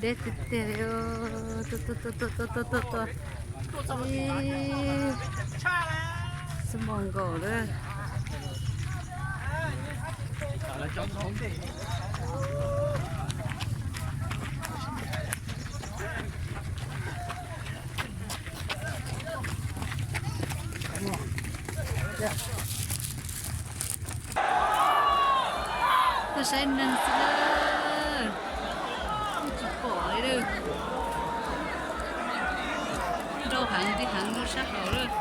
Deb tiag tiag li. Tua tua tua tua tua tua tua tua. Ib xuab moos nkaus lawm. Tuaj saib neeg xwb lawm, kuj tsis pom li lawm. Rau heev li, heev rau sab hauv lawm.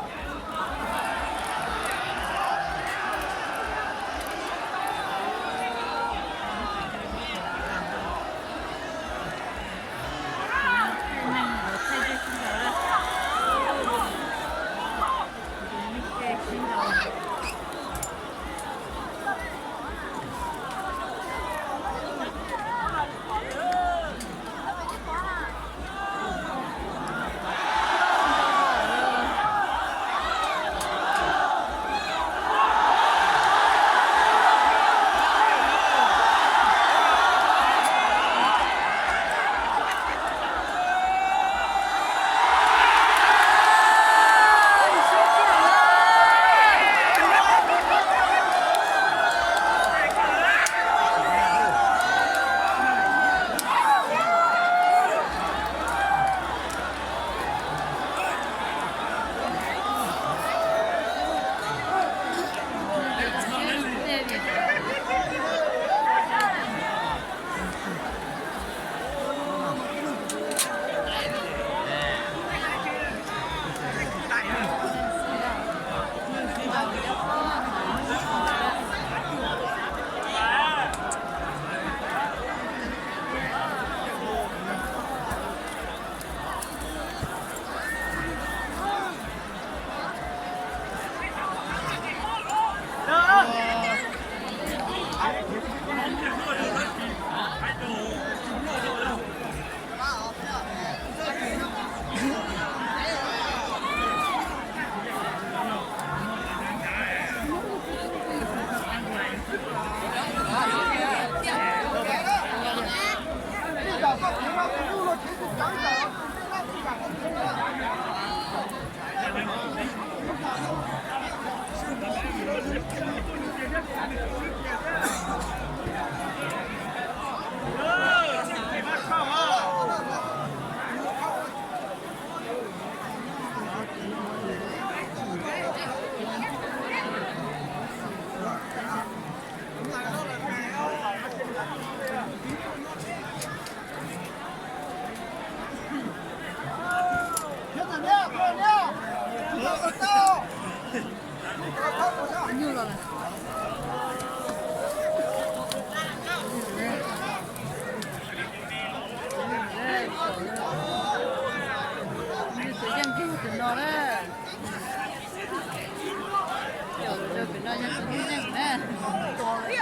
Tus yeej kiag tus no na.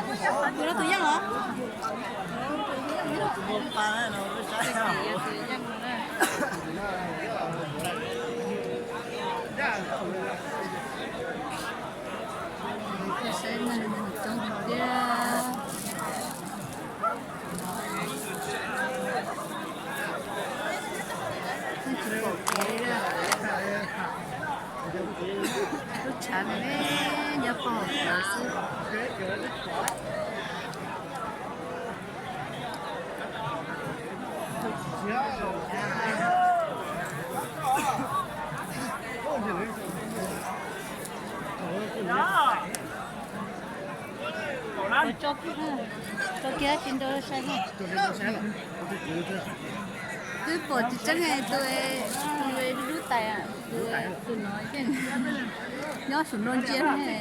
Tus no tus yeej los? Tus yeej no na. Saib neeg coob heev thiab. Tsis pom kev li. Lub tshav no nyob pog hauv tawv xwb. Tso kiag, tso kiag tsis nrau sai na. Twb pom tsis tseeb tus, tus dub dub tais, tus no yeej nyob saum no ntsia ne.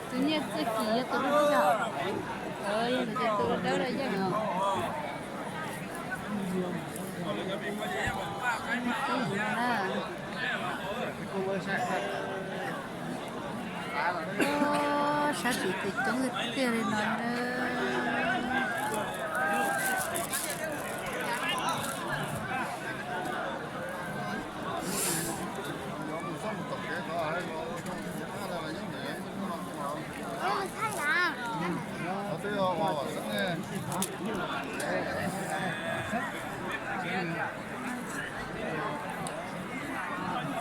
Tus nyiaj txiaj kim yog tus dub dub yog, yog tus dawb dawb los yeej os. Sab tim ces coob tiag tiag li no na.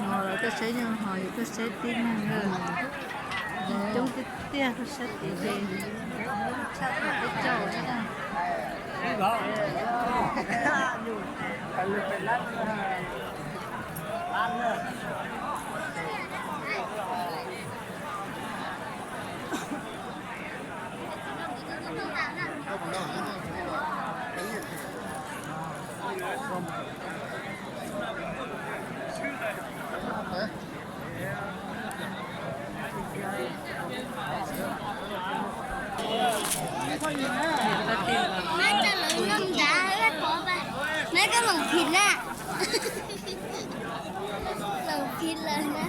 Ho lawv tuaj saib nyuj hos, yus tuaj saib tib neeg na. Coob tiag tiag, tuaj saib tid ces tshaj tawm teb chaws na. Maiv, koj lom phim na. Lom phim lawm na.